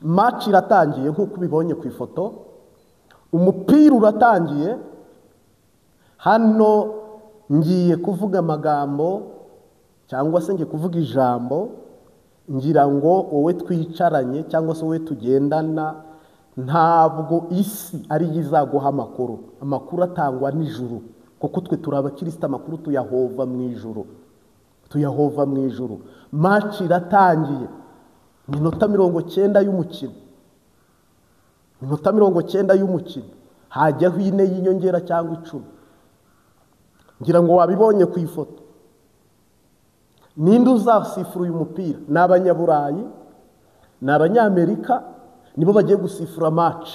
Match iratangiye nk'uko ubibonye ku ifoto, umupira uratangiye. Hano ngiye kuvuga amagambo cyangwa se ngiye kuvuga ijambo, ngira ngo wowe twicaranye cyangwa se wowe tugendana, ntabwo isi ari yo izaguha amakuru. Amakuru atangwa n'ijuru, kuko twe turi abakristo, amakuru tuyahova mu ijuru, tuyahova mu ijuru. Match iratangiye, minota 90 y'umukino, minota 90 y'umukino, hajyaho 4 y'inyongera cyangwa 10. Ngira ngo wabibonye ku ifoto. Ninde uzasifura uyu mupira? Ni abanyaburayi, ni abanyamerika, nibo bagiye gusifura match.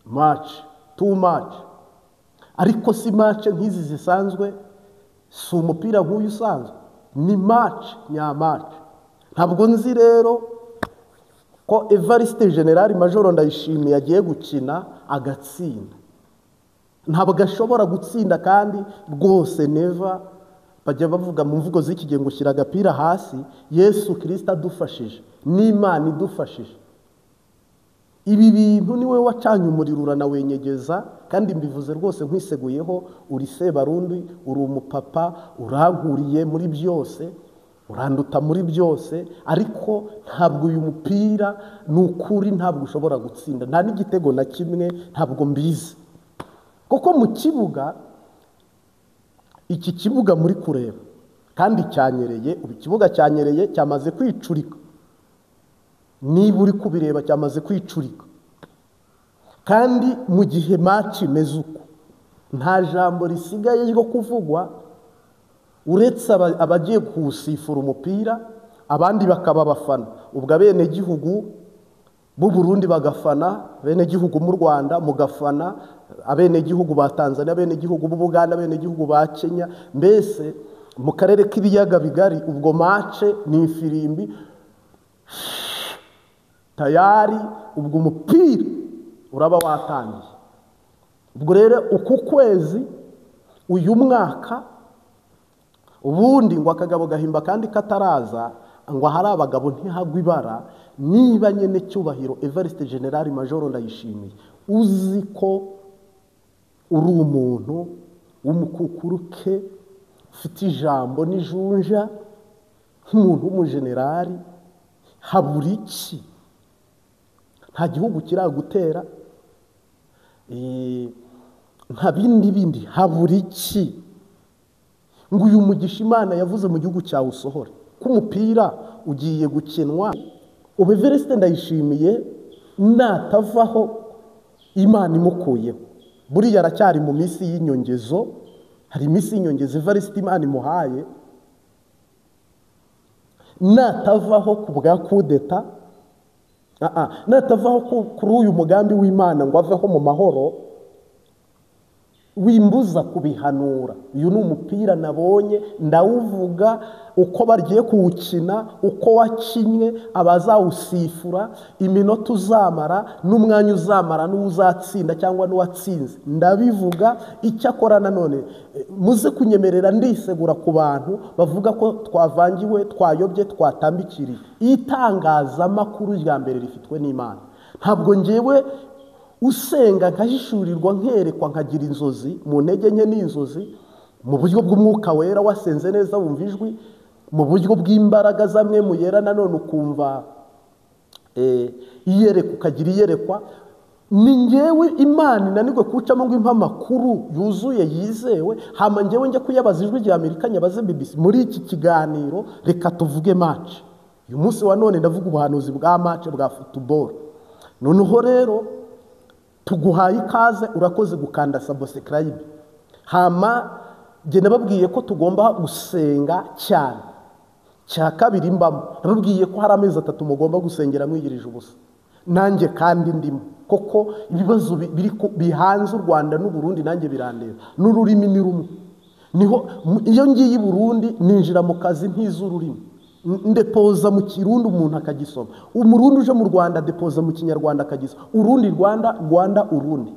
Match, two match. Ariko si match nk'izi zisanzwe, si umupira nk'uyu usanzwe, ni match nya match. Ntabwo nzi rero ko Evariste General Major Ndayishimiye agiye gukina agatsinda. Ntabwo ashobora gutsinda, kandi rwose neva bajya bavuga mu mvugo z'iki gihe ngo shyira agapira hasi. Yesu Kristo adufashije, n'Imana idufashije. Ibi bintu niwe wacanye umuriro uranawenyegeza, kandi mbivuze rwose nkwiseguyeho, uri Sebarundi, uri umupapa, urankuriye muri byose, uranduta muri byose, ariko ntabwo uyu mupira ni ukuri, ntabwo ushobora gutsinda, nta n'igitego na kimwe, ntabwo mbizi. Kuko mu kibuga, iki kibuga muri kureba kandi cyanyereye, ubu ikibuga cyanyereye cyamaze kwicurika. Niba uri kubireba cyamaze kwicurika. Kandi mu gihe match imeze uko, nta jambo risigaye ryo kuvugwa uretse abagiye kuwusifura umupira, abandi bakaba abafana. Ubwo abenegihugu b'u Burundi bagafana, abenegihugu mu Rwanda mugafana, abenegihugu ba Tanzania, abenegihugu b'u Buganda, abenegihugu ba Kenya, mbese mu karere k'ibiyaga bigari. Ubwo match ni ifirimbi tayari, ubwo umupira uraba watangiye. Ubwo rero uku kwezi, uyu mwaka, ubundi ngo akagabo gahimba kandi kataraza, ngo hari abagabo ntihagwa ibara. Niba nyene cyubahiro Evariste General Major Ndayishimiye uzi ko uri umuntu w'umukukuruke, ufite ijambo n'ijunja nk'umuntu w'umujenerali, habura iki? Nta gihugu kiragutera, nta bindi bindi, habura iki ngo uyu mugisha Imana yavuze mu gihugu cyawe usohore? Ko umupira ugiye gukinwa, ubu Evariste Ndayishimiye natavaho Imana imukuyeho, buriya aracyari mu minsi y'inyongezo. Hari iminsi y'inyongezo Evariste Imana imuhaye, natavaho ku bwa kudeta, natavaho kuri uyu mugambi w'Imana ngo aveho mu mahoro, wimbuza kubihanura. Uyu ni umupira nabonye, ndawuvuga uko bagiye kuwukina, uko wakinye, abazawusifura, iminota uzamara, n'umwanya uzamara, n'uzatsinda cyangwa n'uwatsinze, ndabivuga. Icyakora nanone muze kunyemerera ndisegura ku bantu bavuga ko twavangiwe, twayobye, twatambikiriye. Itangazamakuru rya mbere rifitwe n'Imana. Ntabwo ngewe usenga nkahishurirwa, nkerekwa, nkagira inzozi mu ntege nke n'inzozi mu buryo bw'umwuka wera, wasenze neza wumva ijwi, mu buryo bw'imbaraga zamwe mu yera nanone ukumva iyerekwa, ukagira iyerekwa. Ni ngewe Imana inanirwe kucamo ngo impa amakuru yuzuye yizewe, hama ngewe njye kuyabaza Ijwi rya Amerika, nyabaze BBC. Muri iki kiganiro reka tuvuge match. Uyu munsi wa none ndavuga ubuhanuzi bwa match bwa football. Noneho rero tuguhaye ikaze, urakoze gukanda subscribe. Hama jye nababwiye ko tugomba gusenga cyane. Cya kabiri mbamo, nababwiye ko hari amezi 3 mugomba gusengera mwigirije ubusa. Nanjye kandi ndimo, koko ibibazo biri bihanze u Rwanda n'u Burundi nanjye birandeba. N'ururimi ni rumwe. Niho iyo ngiye i Burundi ninjira mu kazi ntiz'ururimi, ndepoza mu Kirundi umuntu akagisoma, umurundi uje mu Rwanda depoza mu Kinyarwanda akagisoma, urundi Rwanda, Rwanda urundi.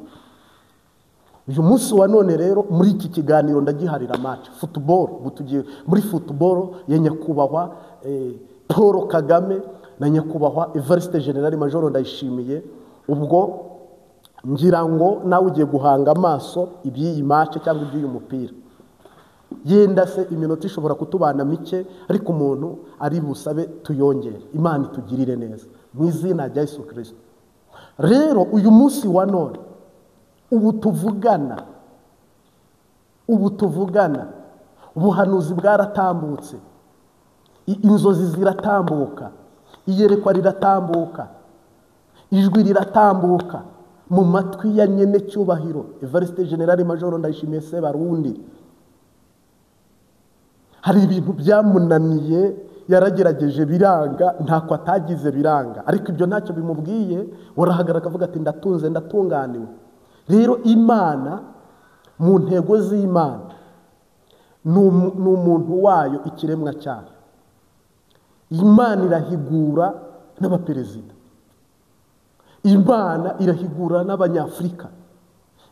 Uyu munsi wa none rero muri iki kiganiro ndagiharira match football. Ubu tugiye muri football ya nyakubahwa Paul Kagame na nyakubahwa Evariste General Major Ndayishimiye. Ubwo ngira ngo nawe ugiye guhanga amaso iby'iyi match cyangwa iby'uyu mupira. Yenda se iminota ishobora kutubana mike, ariko umuntu ari busabe tuyongere. Imana itugirire neza mu izina rya Yesu Kristo. Rero uyu munsi wa none ubu tuvugana ubuhanuzi bwaratambutse, inzozi ziratambuka, iyerekwa riratambuka, ijwi riratambuka mu matwi ya nyene cyubahiro Evariste General Major Ndayishimiye Sebarundi. Hari ibintu byamunaniye, yaragerageje biranga, ntako atagize biranga, ariko ibyo ntacyo bimubwiye. Warahagarara akavuga ati ndatunze, ndatunganiwe. Rero Imana mu ntego z'Imana ni umuntu wayo, ikiremwa cyayo. Imana irahigura n'abaperezida, Imana irahigura n'abanyafurika,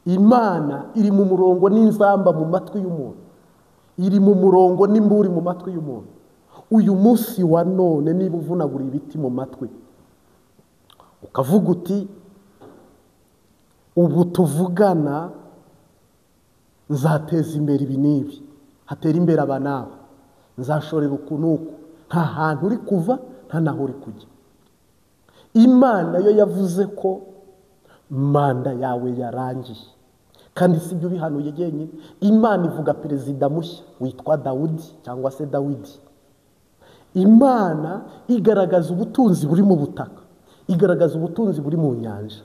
Imana iri mu murongo n'inzamba mu matwi y'umuntu, iri mu murongo n'imburi mu matwi y'umuntu. Uyu munsi wa none niba uvunagura ibiti mu matwi ukavuga uti ubu tuvugana nzateza imbere ibi n'ibi, hatera imbere aba n'aba, nzashorera uku n'uku, nta hantu uri kuva, nta naho uri kujya. Imana yo yavuze ko manda yawe yarangiye, kandi si ibyo ubihanuye jyenyine. Imana ivuga perezida mushya witwa Dawudi cyangwa se Dawidi. Imana igaragaza ubutunzi buri mu butaka, igaragaza ubutunzi buri mu nyanja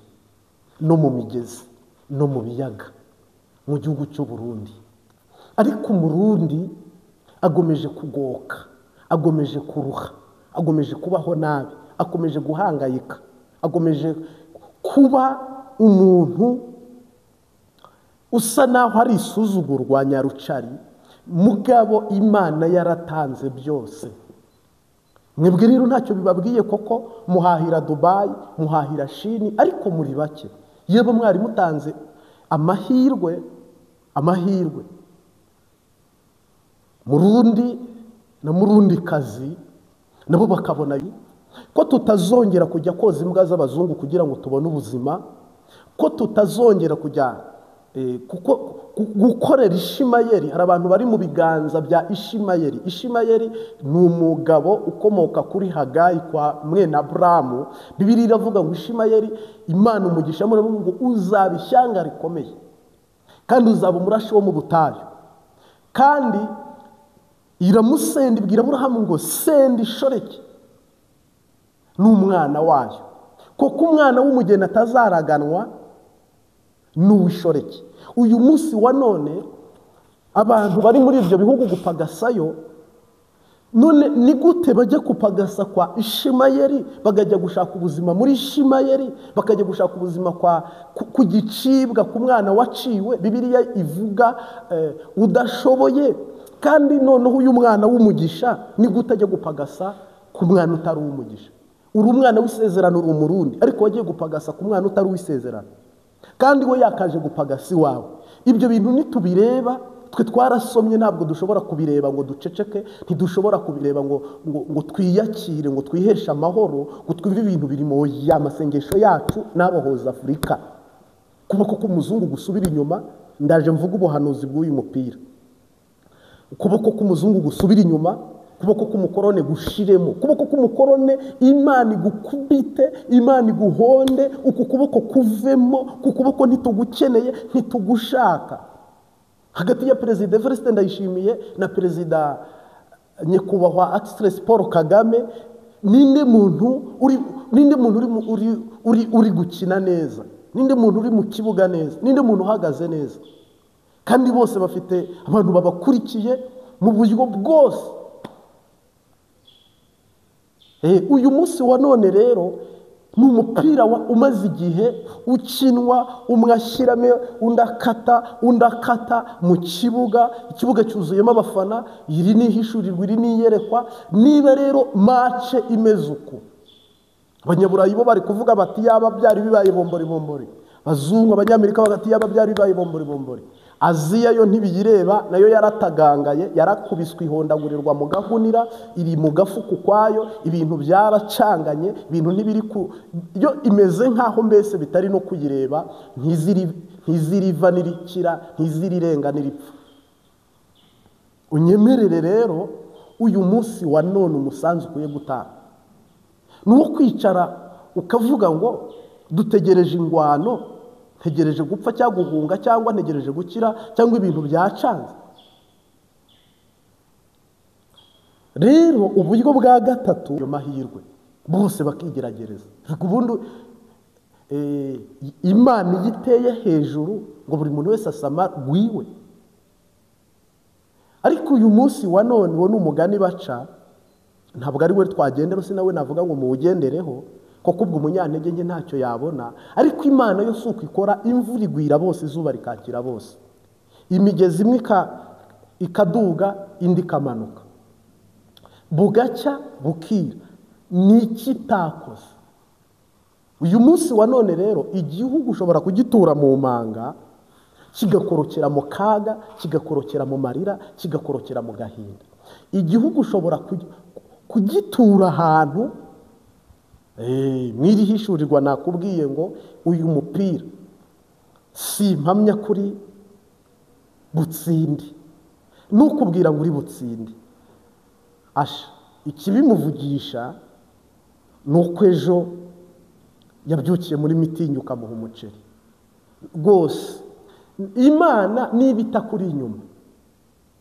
no mu migezi no mu biyaga mu gihugu cy'u Burundi. Ariko Umurundi agomeje kugoka, agomeje kuruha, agomeje kubaho nabi, akomeje guhangayika, agomeje kuba umuntu usa naho ari isuzugurwa nyarucari. Mugabo Imana yaratanze byose. Mwebwe rero ntacyo bibabwiye koko, muhahira Dubai, muhahira Shini, ariko muri bake. Yebo mwari mutanze amahirwe, amahirwe Murundi na Murundi kazi nabo bakabona ko tutazongera kujya koza imbwa z'abazungu kugira ngo tubone ubuzima, ko tutazongera kujya kuko gukorera Ishimayeli. Hari abantu bari mu biganza bya Ishimayeli. Ishimayeli ni umugabo ukomoka kuri Hagayi kwa mwene Aburahamu. Bibiliya iravuga ngo Ishimayeli Imana umugisha ngo uzaba ishyanga rikomeye, kandi uzaba umurashi wo mu butayu. Kandi iramusenda, ibwira Aburahamu ngo senda ishoreke n'umwana wayo, kuko umwana w'umugeni atazaraganwa n'uwishoreke. Uyu munsi wa none abantu bari muri ibyo bihugu gupagasayo, none ni gute bajya kupagasa kwa Ishimayeli, bakajya gushaka ubuzima muri Ishimayeli, bakajya gushaka ubuzima kwa ku gicibwa ku mwana waciwe? Bibiliya ivuga udashoboye. Kandi noneho uyu mwana w'umugisha ni gute ajya gupagasa ku mwana utari uw'umugisha? Uri umwana w'isezerano, uri Umurundi, ariko wagiye gupagasa ku mwana utari uw'isezerano, kandi we yakaje gupagasa iwawe. Ibyo bintu nitubireba twe twarasomye, ntabwo dushobora kubireba ngo duceceke, ntidushobora kubireba ngo twiyakire, ngo twiheshe amahoro, ngo twumve ibintu biri mu ya masengesho yacu n'abohoza Afurika. Ukuboko k'umuzungu gusubira inyuma, ndaje mvuga ubuhanuzi bw'uyu mupira. Ukuboko k'umuzungu gusubira inyuma, ukuboko k'umukorone gushiremo, ukuboko k'umukorone Imana igukubite, Imana iguhonde, uku kuboko kuvemo, ku kuboko ntitugukeneye, ntitugushaka. Hagati ya Perezida Evariste Ndayishimiye na Perezida nyakubahwa Excellency Paul Kagame, ninde muntu uri gukina neza? Ninde muntu uri mu kibuga neza? Ninde muntu uhagaze neza? Kandi bose bafite abantu babakurikiye mu buryo bwose. Uyu munsi wa none rero ni umupira umaze igihe ukinwa, umwe ashyiramo undi akata, undi akata mu kibuga. Ikibuga cyuzuyemo abafana, iri ni ihishurirwa, iri ni iyerekwa. Niba rero match imeze uko, Abanyaburayi bo bari kuvuga bati yaba byari bibaye bombori bombori, abazungu Abanyamerika bagati yaba byari bibaye bombori bombori. Aziya yo ntibiyireba, nayo yaratagangaye, yarakubiswe ihondagurirwa mu gahunira, iri mu gafuku kwayo, ibintu byaracanganye, ibintu ntibiri ku yo, imeze nkaho mbese bitari no kuyireba, ntiziriva nirikira, ntizirirenga niripfa. Unyemerere rero uyu munsi wa none umusanzu ukwiye gutanga ni uwo kwicara ukavuga ngo dutegereje ingwano, ntegereje gupfa cyangwa guhunga, cyangwa ntegereje gukira, cyangwa ibintu byacanze. Rero uburyo bwa gatatu, ayo mahirwe bose bakigeragereza. Ubundi Imana iyo iteye hejuru ngo buri muntu wese asama rwiwe. Ariko uyu munsi wa none wo ni umugani baca, ntabwo ari we twagendera, si nawe navuga ngo muwugendereho, kuko ubwo umunyantege nke ntacyo yabona. Ariko Imana yo si uko ikora, imvura igwira bose, izuba rikakira bose, imigezi imwe ikaduga indi ikamanuka, bugacya bukira. Ni iki itakoze? Uyu munsi wa none rero igihugu ushobora kugitura mu manga, kigakorokera mu kaga, kigakorokera mu marira, kigakorokera mu gahinda. Igihugu ushobora kugitura ahantu mwiri hishurirwa. Nakubwiye ngo uyu mupira si impamya kuri butsindi, nukubwira ngo uri butsindi asha ikibimuvugisha nuko ejo yabyukiye muri mitingi ukamuha umuceri. Rwose Imana niba itakuri inyuma,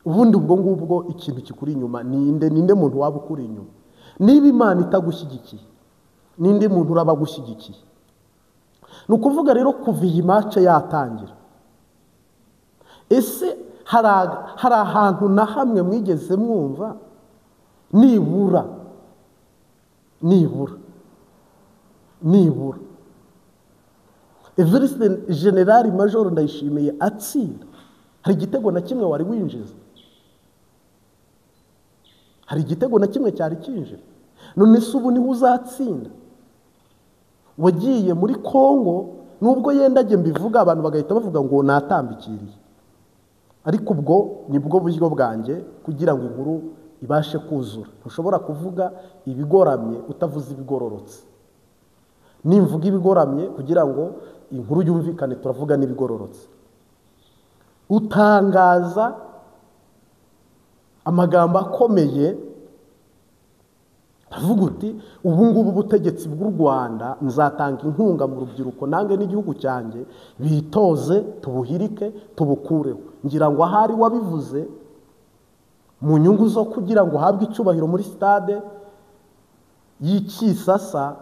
ubundi ubwo ngubwo ikintu kikuri inyuma ninde? Ninde muntu waba ukuri inyuma? Niba Imana itagushyigikiye, ninde muntu uraba agushyigikiye? Ni ukuvuga rero kuva iyi mace yatangira, ese hari ahantu na hamwe mwigeze mwumva nibura nibura nibura Evariste General Major Ndayishimiye atsinda, hari igitego na kimwe wari winjiza? Hari igitego na kimwe cyari kinjira? None se ubu niho uzatsinda? Wagiye muri Kongo, nubwo yendage mbivuga abantu bagahita bavuga ngo natambikiriye, ariko ubwo nibwo buryo bwanjye kugira ngo inkuru ibashe kuzura. Ntushobora kuvuga ibigoramye utavuze ibigororotse. Nimvuga ibigoramye kugira ngo inkuru yumvikane, turavuga n'ibigororotse. Utangaza amagambo akomeye, avuga uti ubu ngubu ubutegetsi bw'u Rwanda nzatanga inkunga mu rubyiruko nange n'igihugu cyanjye bitoze, tubuhirike, tubukureho. Ngira ngo ahari wabivuze mu nyungu zo kugira ngo uhabwe icyubahiro muri stade y'Ikisasa,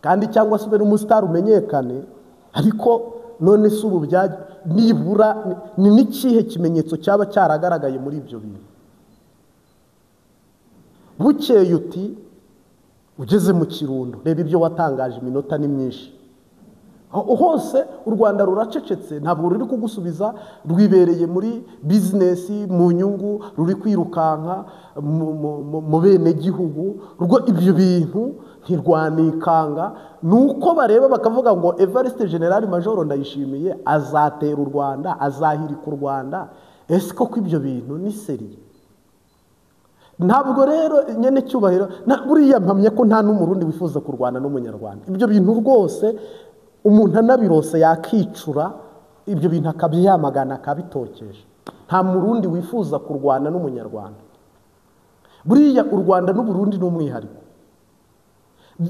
kandi cyangwa se ube n'umusitari umenyekane. Ariko none se ubu nibura ni n'ikihe kimenyetso cyaba cyaragaragaye muri ibyo bintu? Bukeye uti ugeze mu Kirundo, reba ibyo watangaje, iminota ni myinshi hose u Rwanda ruracecetse, ntabwo ruri kugusubiza, rwibereye muri bizinesi, mu nyungu, ruri kwirukanka mu bene gihugu. Rwo ibyo bintu ntirwanikanga, nuko bareba bakavuga ngo Evariste General Major Ndayishimiye azatera u Rwanda, azahirika u Rwanda. Ese koko ibyo bintu ni seri? Ntabwo rero nyene cyubahiro buriya mpamye ko nta n'umurundi wifuza kurwana n'umunyarwanda. Ibyo bintu rwose umuntu anabirose yakicura, ibyo bintu akabyamagana, akabitokesha. Nta murundi wifuza kurwana n'umunyarwanda. Buriya u Rwanda n'Uburundi ni umwihariko.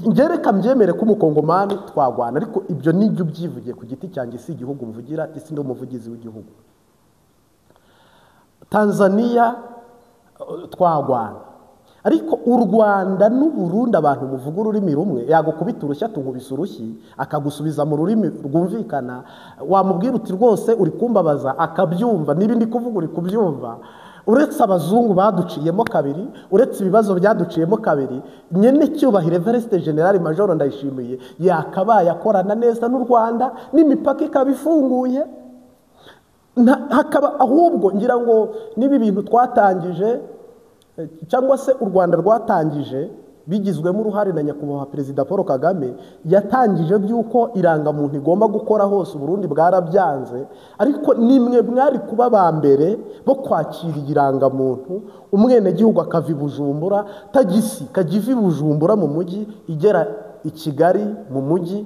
Ngereka mbyemere ko umukongomani twagwana, ariko ibyo nijye ubyivugiye ku giti cyanjye, si igihugu mvugira, isi ndi umuvugizi w'igihugu. Tanzania twagwana, ariko u Rwanda n'Uburundi abantu muvuga ururimi rumwe, yagukubita urushyi atunkubisa urushyi, akagusubiza mu rurimi rwumvikana, wamubwira uti rwose uri kumbabaza akabyumva, n'ibindi kuvuga uri kubyumva. Uretse abazungu baduciyemo kabiri, uretse ibibazo byaduciyemo kabiri, nyene cyubahiro Evariste General Major Ndayishimiye yakabaye akorana neza n'u Rwanda, n'imipaka ikaba ifunguye. Hakaba ahubwo ngira ngo niba ibintu twatangije cyangwa se u Rwanda rwatangije bigizwemo uruhare na nyakubahwa Perezida Paul Kagame yatangije by'uko irangamuntu igomba gukora hose. Burundi bwarabyanze, ariko nimwe mwari kuba ba mbere bo kwakira irangamuntu, umwenegihugu akava i Bujumbura, tagisi kagiva i Bujumbura mu mujyi igera i Kigali mu mujyi,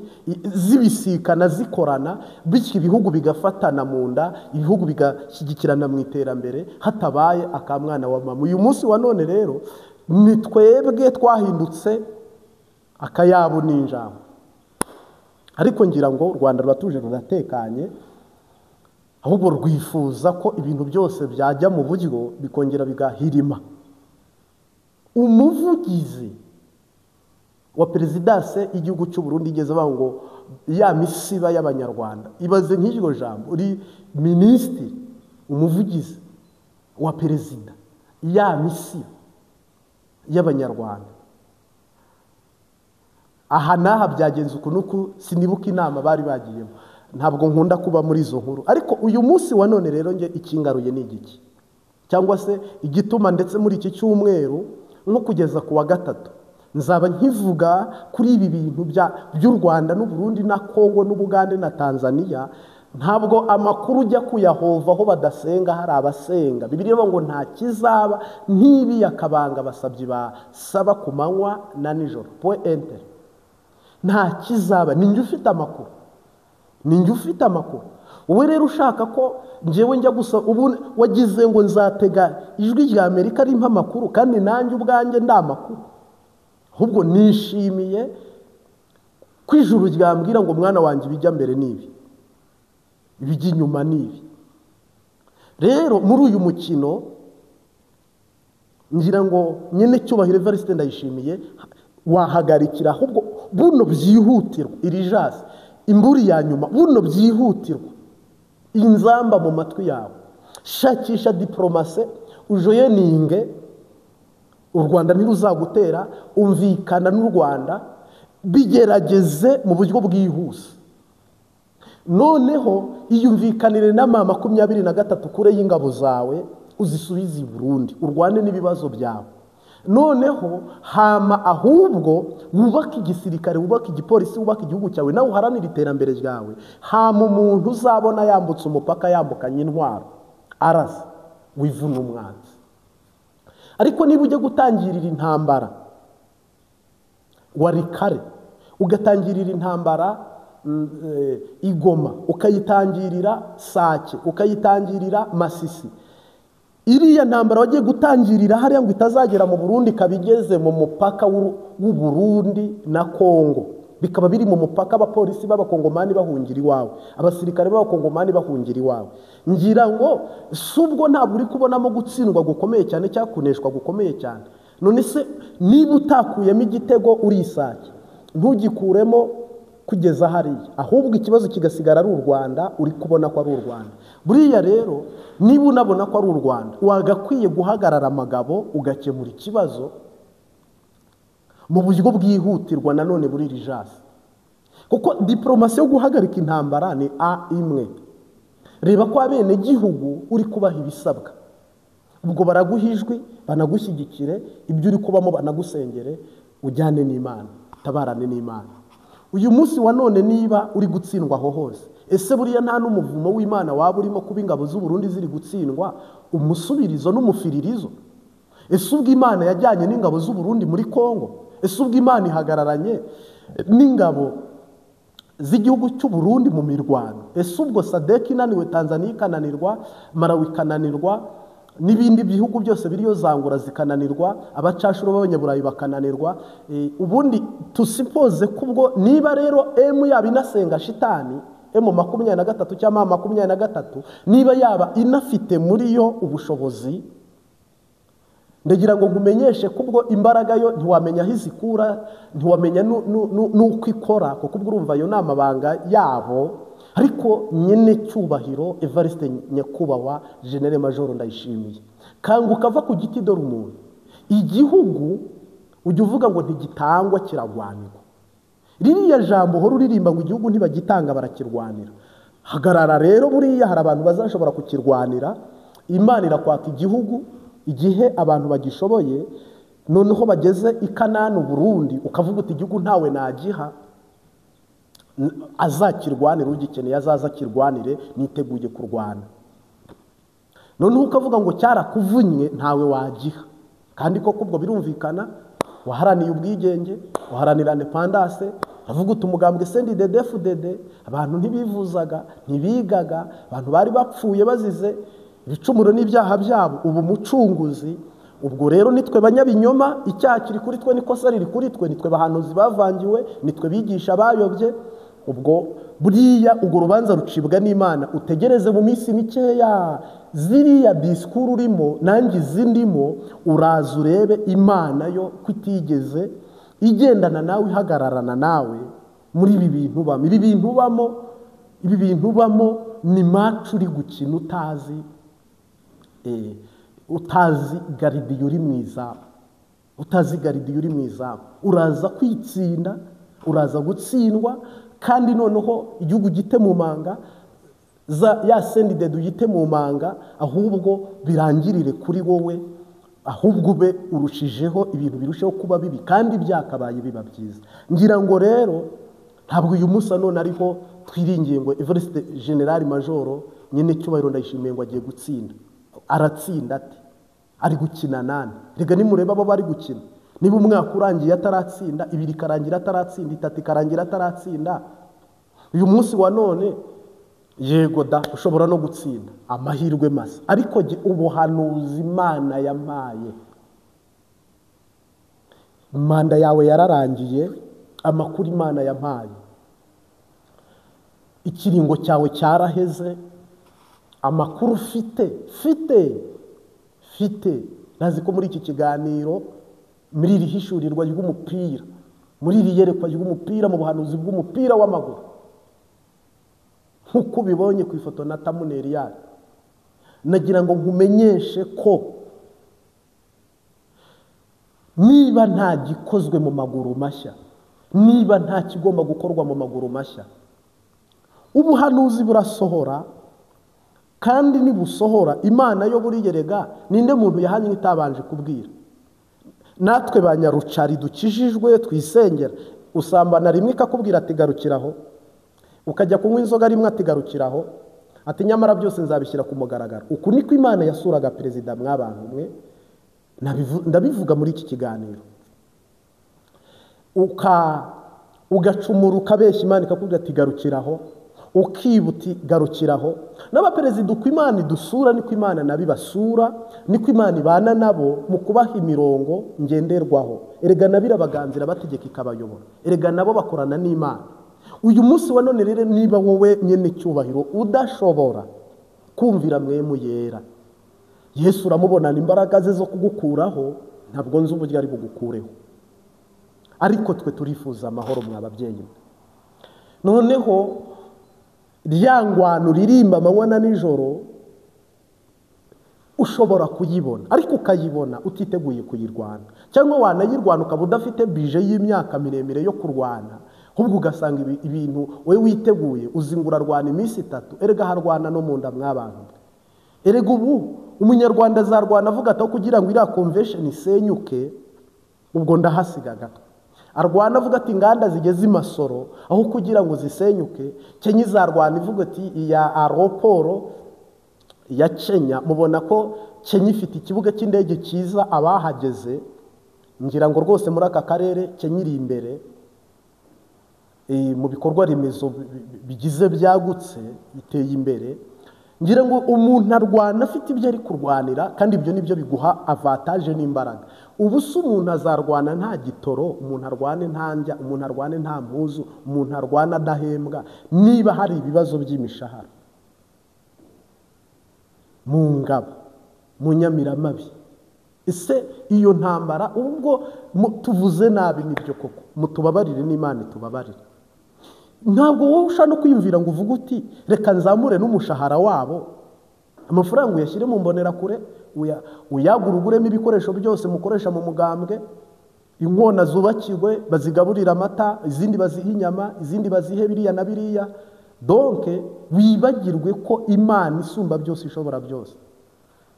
zibisikana zikorana, bityo ibihugu bigafatana mu nda, ibihugu bigashyigikirana mu iterambere hatabaye akamwana wa mama. Uyu munsi wa none rero ni twebwe twahindutse akayabo n'injangwe, ariko ngira ngo u Rwanda ruratuje ruratekanye, ahubwo rwifuza ko ibintu byose byajya mu buryo bikongera bigahirima. Umuvugizi wa perezidanse y'igihugu cy'u Burundi igeze bavuga ngo ya misiba y'abanyarwanda, ibaze nk'iryo jambo uri minisitiri umuvugizi wa perezida, ya misiba y'abanyarwanda. Aha n'aha byagenze uku n'uku, sinibuka inama bari bagiyemo, ntabwo nkunda kuba muri izo nkuru. Ariko uyu munsi wa none rero nge ikingaruye ni igiki, cyangwa se igituma ndetse muri iki cyumweru nko kugeza ku wa gatatu nzaba nkivuga kuri ibi bintu by'u Rwanda n'u Burundi na Kongo n'Ubugande na Tanzania. Ntabwo amakuru ujya kuyahova aho badasenga hari abasenga. Bibiliya ivuga ngo nta kizaba ntibi yakabanga basabyi basaba ku manywa na nijoro. Point enter. Nta kizaba, ninjye ufite amakuru, ninjye ufite amakuru. Wowe rero ushaka ko njyewe njya gusa, ubu wagize ngo nzatega ijwi rya Amerika rimpa amakuru, kandi nanjye ubwanjye nda amakuru. Ahubwo nishimiye ko ijuru ryambwira ngo mwana wanjye ibijya mbere nibi, ibijya inyuma nibi. Rero muri uyu mukino ngira ngo nyene cyubahiro Evariste Ndayishimiye wahagarikira, ahubwo buno byihutirwa iri jasi imburi ya nyuma, buno byihutirwa inzamba mu matwi yawe, shakisha diplomase ujoyeninge u Rwanda ntiruzagutera, umvikana n'u Rwanda, bigerageze mu buryo bwihuse. Noneho iyumvikanire na mama 23 kure y'ingabo zawe uzisubize i Burundi, urwane n'ibibazo byawe. Noneho hama ahubwo wubake igisirikare, wubake igipolisi, wubake igihugu cyawe, nawe uharanire iterambere ryawe. Hama umuntu uzabona yambutse umupaka yambukanye intwaro arasa, wivuna umwanzi. Ariko niba ujya gutangirira intambara wari kare, ugatangirira intambara Igoma, ukayitangirira Sake, ukayitangirira Masisi, iriya ntambara wagiye gutangirira hariya ngo itazagera mu Burundi, kabigeze mu mupaka w'u Burundi na Kongo, bikaba biri mu mupaka, abapolisi b'abakongomani bahungira iwawe, abasirikare b'abakongomani bahungira iwawe. Ngira ngo subwo ntabwo uri kubonamo gutsindwa gukomeye cyane cyangwa kuneshwa gukomeye cyane. None se niba utakuyemo igitego uri Isake, ntugikuremo kugeza hariya, ahubwo ikibazo kigasigara ari u Rwanda, uri kubona ko ari u Rwanda. Buriya rero niba unabona ko ari u Rwanda, wagakwiye guhagarara amagabo ugakemura ikibazo mu buryo bwihutirwa nanone buri rijasi. Kuko diplomasi yo guhagarika intambara ni a imwe. Reba ko abene gihugu uri kubaha ibisabwa, ubwo baraguha ijwi banagushyigikire, ibyo uri kubamo banagusengere, ujyane n'Imana, tabarane n'Imana. Uyu munsi wa none niba uri gutsindwa aho hose, ese buriya nta n'umuvumo w'Imana waba urimo kuba ingabo z'u Burundi ziri gutsindwa, umusubirizo n'umufiririzo? Ese ubwo Imana yajyanye n'ingabo z'u Burundi muri Kongo? Ese ubwo Imana ihagararanye n'ingabo z'igihugu cy'u Burundi mu mirwano? Ese ubwo SADC inaniwe, Tanzania ikananirwa, Malawi ikananirwa, n'ibindi bihugu byose biriyo zangura zikananirwa, abacashuro b'abanyaburayi bakananirwa, ubundi tusipoze kubwo niba rero M yaba inasenga shitani, M23 cyangwa M23, niba yaba inafite muri yo ubushobozi, ndagira ngo nkumenyeshe kubwo imbaraga yo ntiwamenya aho izikura, ntiwamenya n'uko ikora, kuko ubwo urumva yo n'amabanga yabo. Ariko nyene cyubahiro Evariste nyakubahwa General Major Ndayishimiye, kanguka ava ku giti dore umuntu. Igihugu ujya uvuga ngo ntigitangwa kiragwanirwa. Ririya jambo horo uririmba ngo igihugu ntibagitanga barakirwanira. Hagarara rero, buriya hari abantu bazashobora kukirwanira. Imana irakwaka igihugu igihe abantu bagishoboye. Noneho bageze i Kanani Burundi ukavuga uti igihugu ntawe nagiha, azakirwanire ugikeneye azaza akirwanire, niteguye kurwana. Noneho ukavuga ngo cyarakuvunnye ntawe wagiha, kandi koko ubwo birumvikana, waharaniye ubwigenge, waharanira independance, avuga uti umugambwe CNDD-FDD, abantu ntibivuzaga, ntibigaga, abantu bari bapfuye bazize ibicumuro n'ibyaha byabo, ubu mucunguzi. Ubwo rero nitwe banyabinyoma, icyaha kiri kuri twe, n'ikosa riri kuri twe, nitwe bahanuzi bavangiwe, nitwe bigisha bayobye. Ubwo buriya ubwo rubanza rucibwa n'Imana. Utegereze mu minsi mikeya, ziriya disikuru urimo nanjye izindimo, uraza urebe Imana yo kutigeze igendana nawe, ihagararana nawe muri ibi bintu ubamo. Ibi bintu ubamo, ibi bintu ubamo ni match uri gukina utazi, utazi garidiyo uri mu izamu, utazi garidiyo uri mu izamu. Uraza kwitsinda, uraza gutsindwa, kandi noneho igihugu gite mu manga, ya CNDD uyite mu manga, ahubwo birangirire kuri wowe, ahubwo ube urushijeho ibintu birusheho kuba bibi kandi byakabaye biba byiza. Ngira ngo rero ntabwo uyu munsi none ariho twiringiye ngo Evariste General Majoro nyine cyubahiro Ndayishimiye ngo agiye gutsinda. Aratsinda ate? Ari gukina nani? Rega nimureba abo bari gukina, niba umwaka urangiye ataratsinda, ibiri ikarangira ataratsinda, itatu ikarangira ataratsinda, uyu munsi wa none yego da ushobora no gutsinda amahirwe masa, ariko ubuhanuzi Imana yampaye, manda yawe yararangiye, amakuru Imana yampaye, ikiringo cyawe cyaraheze, amakuru fite fite fite. Nazi ko muri iki kiganiro, muri iri hishurirwa ry'umupira, muri iri yerekwa ry'umupira, mu buhanuzi bw'umupira w'amaguru, nkuko ubibonye ku ifoto na tamuneri yayo, nagira ngo nkumenyeshe ko niba nta gikozwe mu maguru mashya, niba nta kigomba gukorwa mu maguru mashya, ubuhanuzi burasohora. Kandi nibusohora Imana yo buriyerega, ninde muntu yahanye itabanje kubwira? Natwe banyarucari dukijijwe twisengera, usambana rimwe ikakubwira ati garukiraho, ukajya kunywa inzoga rimwe ati garukiraho, ati nyamara byose nzabishyira ku mugaragaro. Uku niko Imana yasuraga perezida mwabantu mwe, ndabivuga muri iki kiganiro. Ugacumura ukabeshya, Imana ikakubwira ati garukiraho, ukibuti garukiraho. N'abaperezida uko Imana idusura niko Imana nabibasura, niko Imana ibana nabo mu kubaha imirongo ngenderwaho. Erega nabirabaganzira bategeka ikabayobora, erega nabo bakorana n'Imana. Uyu munsi wa none rero niba wowe nyene cyubahiro udashobora kumvira mwemu yera, Yesu uramubonana imbaraga ze zo kugukuraho, ntabwo nzi uburyo ari bugukureho, ariko twe turifuza amahoro mwa babyeyi. Noneho ryangwano ririmba amanywa na nijoro ushobora kuyibona, ariko ukayibona utiteguye kuyirwana, cyangwa wanayirwana ukaba udafite bije y'imyaka miremire yo kurwana, ahubwo ugasanga ibintu wowe witeguye uzingura rwana iminsi itatu. Erega harwana no mu nda mwabantu. Erega ubu umunyarwanda azarwana avuga ati kugira ngo iriya convention isenyuke, ubwo ndahasiga gato. Arwana avuga ati inganda zigeze imasoro aho kugira ngo zisenyuke. Kenya izarwana ivuga ati iya aeroport ya Kenya, mubona ko Kenya ifite ikibuga cy'indege cyiza, abahageze ngira ngo rwose muri aka karere Kenya iri imbere mu bikorwa remezo bigize byagutse, biteye imbere. Ngira ngo umuntu arwana afite ibyo ari kurwanira, kandi ibyo nibyo biguha avantage n'imbaraga. Ubu se umuntu azarwana nta gitoro, umuntu arwane nta ndya, umuntu arwane nta mpuzu, umuntu arwana adahembwa, niba hari ibibazo by'imishahara mu ngabo, mu nyamiramabi. Ese iyo ntambara ubwo tuvuze nabi nibyo koko, mutubabarire n'Imana itubabarire. Ntabwo wowe ushaka no kwiyumvira ngo uvuge uti reka nzamure n'umushahara wabo, amafaranga uyashyire mu mbonerakure, uyagura uguremo ibikoresho byose mukoresha mu mugambwe, inkona zubakirwe bazigaburira amata, izindi bazihe inyama, izindi bazihe biriya na biriya. Donc wibagirwe ko Imana isumba byose ishobora byose.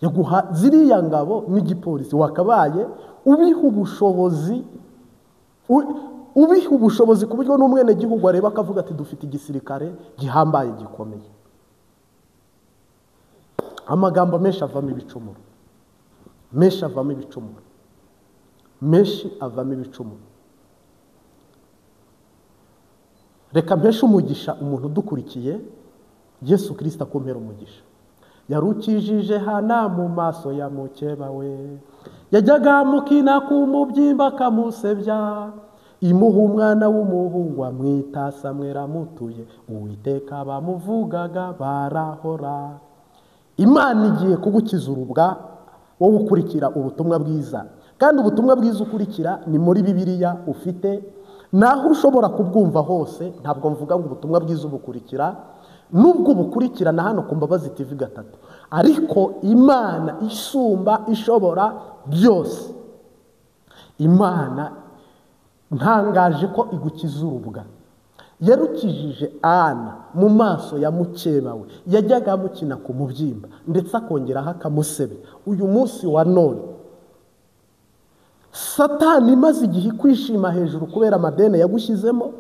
Yaguha ziriya ngabo n'igipolisi, wakabaye ubiha ubushobozi, ubiha ubushobozi ku buryo n'umwenegihugu areba akavuga ati dufite igisirikare gihambaye gikomeye. Amagambo menshi avamo ibicumuro, menshi avamo ibicumuro, menshi avamo ibicumuro. Reka mpeshe umugisha umuntu udukurikiye, Yesu Kristo akumpera umugisha. Yarukijije Hana mu maso ya mukeba we, yajyaga amukina ku mubyimba akamusebya, imuha umwana w'umuhungu amwita Samweli amutuye, Uwiteka bamuvugaga barahora. Imana igiye kugukiza urubwa wowe ukurikira ubutumwa bwiza, kandi ubutumwa bwiza ukurikira ni muri Bibiliya ufite, naho ushobora kubwumva hose. Ntabwo mvuga ngo ubutumwa bwiza ubukurikira, nubwo ubukurikira na hano ku Mbabazi TV 3, ariko Imana isumba ishobora byose, Imana ntangaje ko igukiza urubwa. Yarukijije Ana mu maso ya mukeba we, yajyaga amukina ku mubyimba ndetse akongeraho akamusebya. Uyu munsi wa none Satani imaze igihe kwishima hejuru kubera amadene yagushyizemo.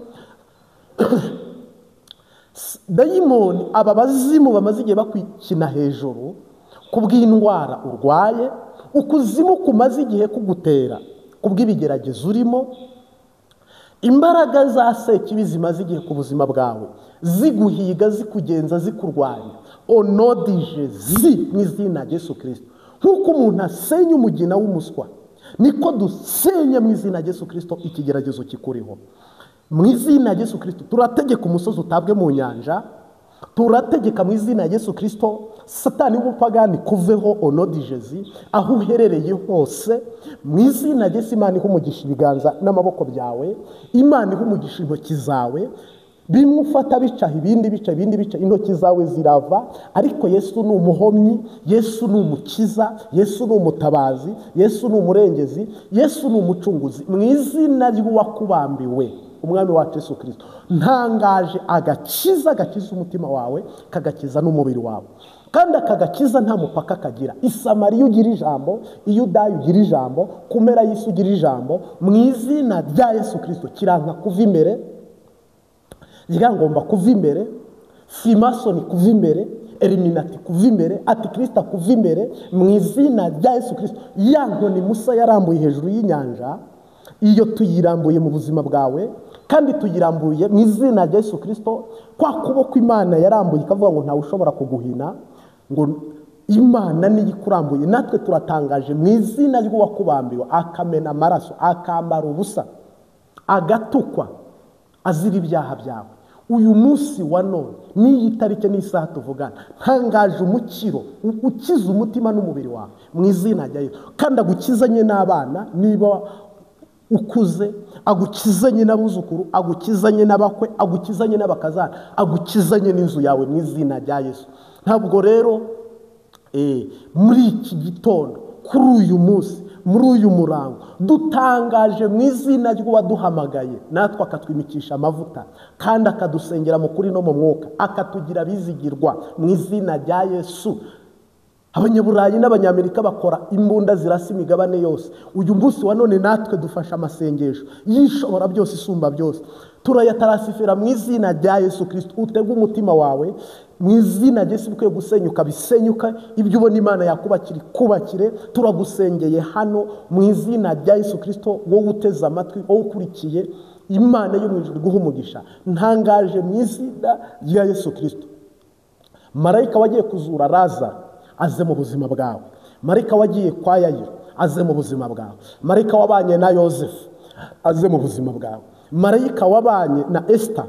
Dayimoni, aba bazimu bamaze igihe bakwikina hejuru kubw'indwara urwaye, ukuzimu kumaze igihe kugutera kubw'ibigeragezo urimo, imbaraga za sekibi zimaze igihe ku buzima bwawe ziguhiga, zikugenza, zikurwanya, onodije zi mu izina rya Yesu Kristo. Nk'uko umuntu asenya umugina w'umuswa, niko dusenya mu izina rya Yesu Kristo ikigeragezo kikuriho. Mu izina rya Yesu Kristo turategeka umusozi utabwe mu nyanja, turategeka mu izina rya Yesu Kristo Satani w'ubupagani kuveho onodijezi aho uherereye hose. Mu izina rya Yesu, Imana ihe umugisha ibiganza n'amaboko byawe, Imana ihe umugisha intoki zawe. Bimwe ufata bica, ibindi bica, ibindi bica, intoki zawe zirava, ariko Yesu ni umuhomyi, Yesu ni umukiza, Yesu ni umutabazi, Yesu ni umurengezi, Yesu ni umucunguzi. Mu izina ry'uwakubambiwe Umwami wacu Yesu Kristo, ntangaje agakiza gakiza umutima wawe, kagakiza n'umubiri wawe. Kandi akagakiza nta mupaka kagira. Isamariya ugira ijambo, Iyudaya ugira ijambo, kumera y'isi ugira ijambo. Mu izina rya Yesu Kristo kiranka kuva imbere, ryangomba kuva imbere, Freemason kuva imbere, Eliminati kuva imbere, Antikristo kuva imbere. Mu izina rya Yesu Kristo, ya nkoni Musa yarambuye hejuru y'inyanja, iyo tuyirambuye mu buzima bwawe, kandi tuyirambuye mu izina rya Yesu Kristo. Kwa kuboko Imana yarambuye ikavuga ngo ntawe ushobora kuguhina, ngo Imana niyo ikurambuye. Natwe turatangaje mu izina ry'uwakubambiwe, akamena amaraso, akambara ubusa, agatukwa azira ibyaha byawe. Uyu munsi wa none n'iyi tariki n'isaha tuvugana, ntangaje umukiro ukiza umutima n'umubiri wawe mu izina rya Yesu. Kandi agukizanye n'abana niba ukuze, agukizanye n'abuzukuru, agukizanye n'abakwe, agukizanye n'abakazana, agukizanye n'inzu yawe mu izina rya Yesu. Ntabwo rero muri iki gitondo, kuri uyu munsi, muri uyu murango, dutangaje mu izina ry'uwaduhamagaye natwe akatwimikisha amavuta, kandi akadusengera mu kuri no mu mwuka, akatugira bizigirwa mu izina rya Yesu. Abanyaburayi n'Abanyamerika bakora imbunda zirasa imigabane yose. Uyu munsi wa none natwe dufasha amasengesho yishobora byose, isumba byose, turayatarasifera mu izina rya Yesu Kristo. Utege umutima wawe mu izina rya Yesu, bikwiye gusenyuka bisenyuka, ibyo ubona Imana yakubakira ikubakire. Turagusengeye hano mu izina rya Yesu Kristo, wowe uteze amatwi, wowe ukurikiye, Imana yo mu ijuru iguhe umugisha. Ntangaje mu izina rya Yesu Kristo, marayika wagiye kuzura Lazaro aze mu buzima bwawe, marayika wagiye kwa Yayiro aze mu buzima bwawe, marayika wabanye na Yosefu aze mu buzima bwawe, marayika wabanye na Esther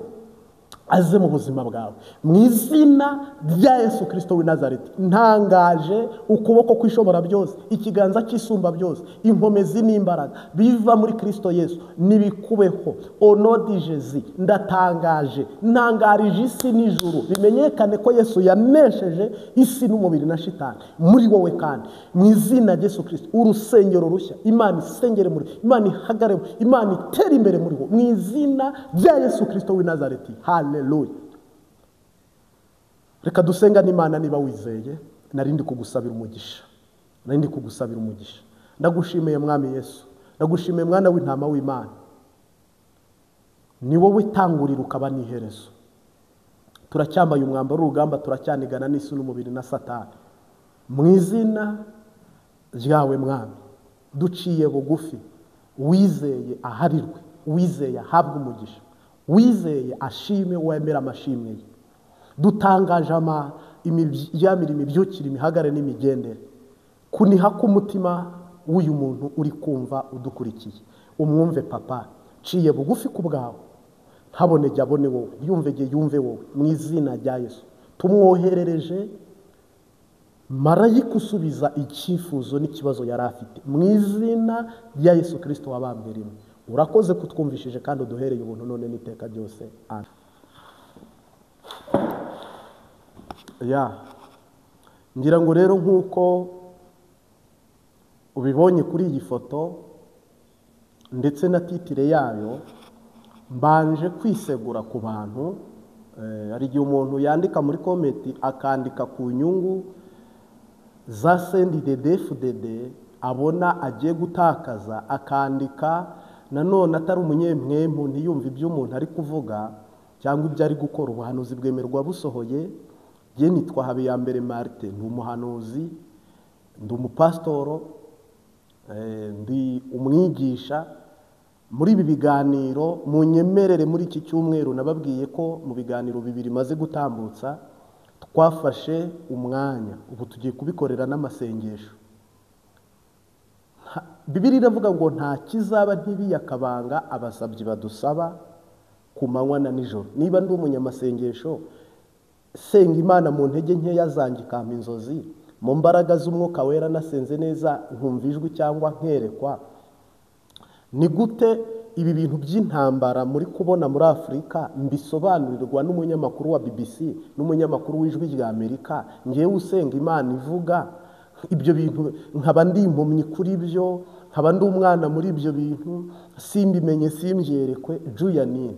aze mu buzima bwawe mu izina rya Yesu Kristo w'i Nazareti. Ntangaje ukuboko kwishobora byose, ikiganza cy'isumba byose, inkomezi n'imbaraga biva muri Kristo Yesu nibikubeho. Onodijezi, ndatangaje, ntangarije isi n'ijuru, bimenyekane ko Yesu yanesheje isi n'umubiri na shitani muri wowe. Kandi mu izina rya Yesu Kristo, urusengero rushya, Imana isengere muri, Imana ihagare, Imana itere imbere muri wo mu izina rya Yesu Kristo w'i Nazareti. Haleluya. Reka dusenga n'Imana. Niba wizeye, narindi kugusabira umugisha. Nari ndi kugusabira umugisha. Ndagushimiye Mwami Yesu, ndagushimiye mwana w'intama w'Imana. Ni wowe tangurira ukaba n'iherezo. Turacyambaye umwambaro w'urugamba, turacyanigana n'isi n'umubiri na Satani. Mu izina ryawe Mwami, duciye bugufi. Uwizeye aharirwe, uwizeye ahabwe umugisha, uwizeye ashime, wemera amashimwe ye. Dutangaje imiryamire, imibyukire, imihagare n'imigendere, kuniha k'umutima w'uyu muntu uri kumva udukurikiye. Umwumve Papa, ciye bugufi ku bwawe, ntabone jya abone wowe, yumve jye yumve wowe. Mu izina rya Yesu tumwoherereje marayika usubiza icyifuzo n'ikibazo yari afite, mu izina rya Yesu Kristo wabambwe rimwe. Urakoze kutwumvishije kandi uduhereye ubuntu none n'iteka ryose. Amen. Ya ngira ngo rero nk'uko ubibonye kuri iyi foto ndetse na titire yayo, mbanje kwisegura ku bantu. Hari igihe umuntu yandika muri komenti akandika ku nyungu za CNDD-FDD abona agiye gutakaza, akandika nanone atari umunyemwemu, ntiyumve ibyo umuntu ari kuvuga cyangwa ibyo ari gukora. Ubuhanuzi bwemerwa busohoye. Jye nitwa Habiyambere Martin, ndi umuhanuzi, ndi umupasitoro, ndi umwigisha. Muri ibi biganiro munyemerere, muri iki cyumweru nababwiye ko mu biganiro bibiri maze gutambutsa twafashe umwanya, ubu tugiye kubikorera n'amasengesho. Bibiliya iravuga ngo nta kizaba ntibiyakabanga abasabyi badusaba ku manywa na nijoro. Niba ndi umunyamasengesho, senga Imana mu ntege nkeya zanjye ikampa inzozi, mu mbaraga z'umwuka wera nasenze neza nkumva ijwi cyangwa nkerekwa. Ni gute ibi bintu by'intambara muri kubona muri Afurika mbisobanurirwa n'umunyamakuru wa BBC n'umunyamakuru w'Ijwi rya Amerika? Ngewe usenga Imana ivuga ibyo bintu, nkaba ndi impumyi kuri byo, nkaba ndi umwana muri ibyo bintu, simbimenye simbyerekwe juyanine.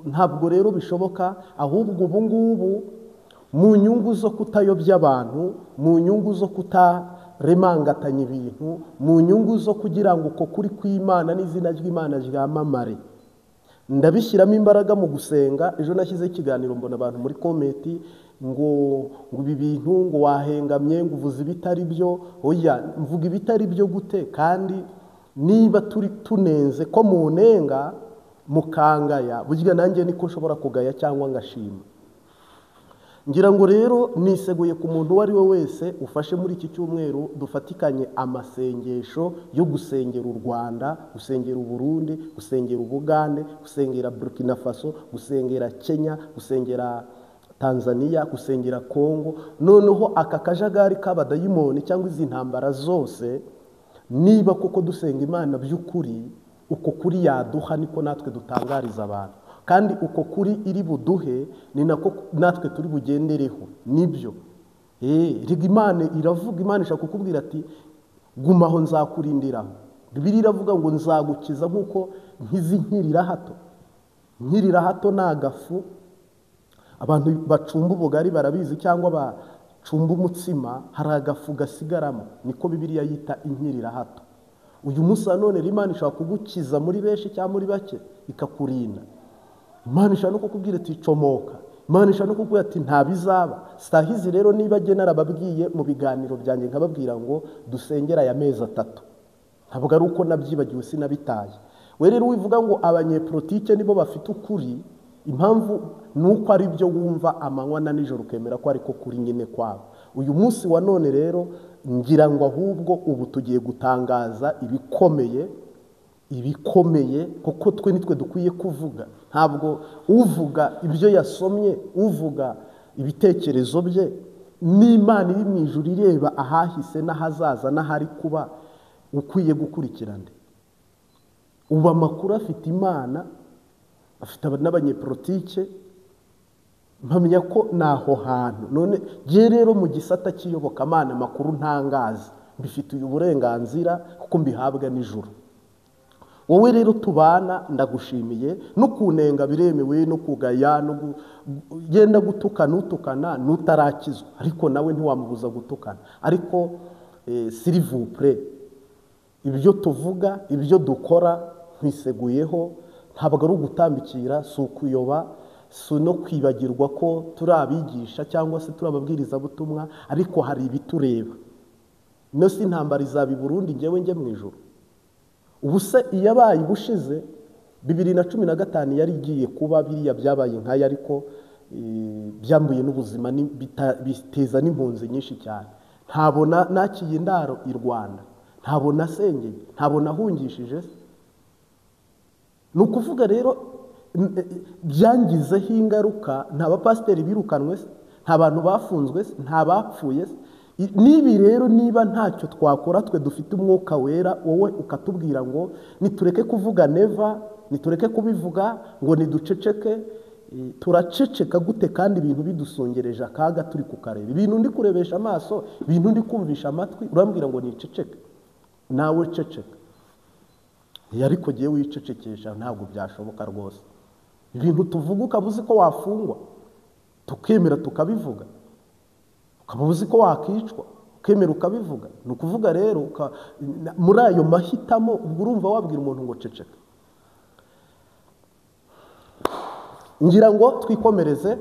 Ntabwo rero bishoboka. Ahubwo ubu ngubu mu nyungu zo kutayobya abantu, mu nyungu zo kutaremangatanya ibintu, mu nyungu zo kugira ngo uko kuri kw'Imana n'izina ry'Imana ryamamare, ndabishyiramo imbaraga mu gusenga. Ejo nashyize ikiganiro mbona abantu muri komenti ngo ibi bintu ngo wahengamye, ngo uvuze ibitari byo. Oya, mvuga ibitari byo gute? Kandi niba turi tunenze ko munenga mukangaya, burya nanjye niko nshobora kugaya cyangwa ngashima. Ngira ngo rero niseguye ku muntu uwo ari we wese ufashe muri iki cyumweru dufatikanye amasengesho yo gusengera u Rwanda, gusengera u Burundi, gusengera Ubugande, gusengera Burkina Faso, gusengera Kenya, gusengera Tanzania, gusengera Kongo. Noneho aka kajagari k'abadayimoni cyangwa izi ntambara zose, niba koko dusenga Imana by'ukuri, uko kuri yaduha niko natwe dutangariza abantu, kandi uko kuri iri buduhe ni nako natwe turi bugendereho. Nibyo riga Imana iravuga, Imana ishaka kukubwira ati gumaho nzakurindiraho. Bibiliya iravuga ngo nzagukiza nkuko nkizi nkirira hato. Nkirira hato ni agafu abantu bacumba ubugari barabizi, cyangwa bacumba umutsima, hari agafu gasigaramo, niko Bibiliya yita inkirira hato. Uyu munsi none Imana ishaka kugukiza muri benshi cyangwa muri bake ikakurinda. Imana ishaka no kukubwira ati comoka. Imana ishaka no kukubwira ati nta bizaba. Sahizi rero niba jye narababwiye mu biganiro byanjye nkababwira ngo dusengera aya mezi 3, ntabwo ari uko nabyibagiwe, sinabitaye. We rero wivuga ngo abanyepolitike nibo bafite ukuri, impamvu nuko ari byo wumva amanywa na nijoro ukemera ko ariko kuri nyine kwabo. Uyu munsi wa none rero ngira ngo ahubwo ubu tugiye gutangaza ibikomeye, ibikomeye, kuko twe nitwe dukwiye kuvuga. Ntabwo uvuga ibyo yasomye, uvuga ibitekerezo bye, n'Imana iri mu ijuru ireba ahahise n'ahazaza n'ahari kuba, ukwiye gukurikirana. Ubu amakuru afite Imana, afite n'abanyepolitike, mpamya ko naho hantu. None jye rero mu gisata cy'iyobokamana amakuru ntangaza, mbifitiye uburenganzira kuko mbihabwa n'ijuru. Wowe rero tubana ndagushimiye, no kunenga biremewe, no kugaya, no genda gutukana utukana nutarakizwa, ariko nawe ntiwamubuza gutukana. Ariko s'il vous plaît, ibyo tuvuga ibyo dukora nkwiseguyeho, ntabwo ari ugutambikira, si ukuyoba, si no kwibagirwa ko turi abigisha cyangwa se turi ababwirizabutumwa, ariko hari ibitureba. No si intambara izaba i Burundi njyewe njye mu ijuru. Ubu se iyabaye ubushize 2015 yari igiye kuba, biriya byabaye nkaya, ariko byambuye n'ubuzima biteza n'impunzi nyinshi cyane. Ntabona nakiye indaro i Rwanda, ntabona asengeye, ntabona ahungishije. Ni ukuvuga rero byangizeho ingaruka. Nta bapasiteri birukanwe se, nta bantu bafunzwe se, nta bapfuye se. Nibi rero niba ntacyo twakora twe dufite umwuka wera, wowe ukatubwira ngo nitureke kuvuga neva, nitureke kubivuga, ngo niduceceke. Turaceceka gute kandi ibintu bidusongereje akaga turi kukareba? Ibintu ndi kurebesha amaso, ibintu ndi kumvisha amatwi, urambwira ngo niceceke? Nawe ceceka. Ariko giye wicecekesha ntabwo byashoboka rwose. Ibintu tuvuga ukaba uzi ko wafungwa, tukemera tukabivuga, ukaba uzi ko wakicwa, ukemera ukabivuga. Ni ukuvuga rero muri ayo mahitamo ubwo urumva wabwira umuntu ngo ceceka. Ngira ngo twikomereze,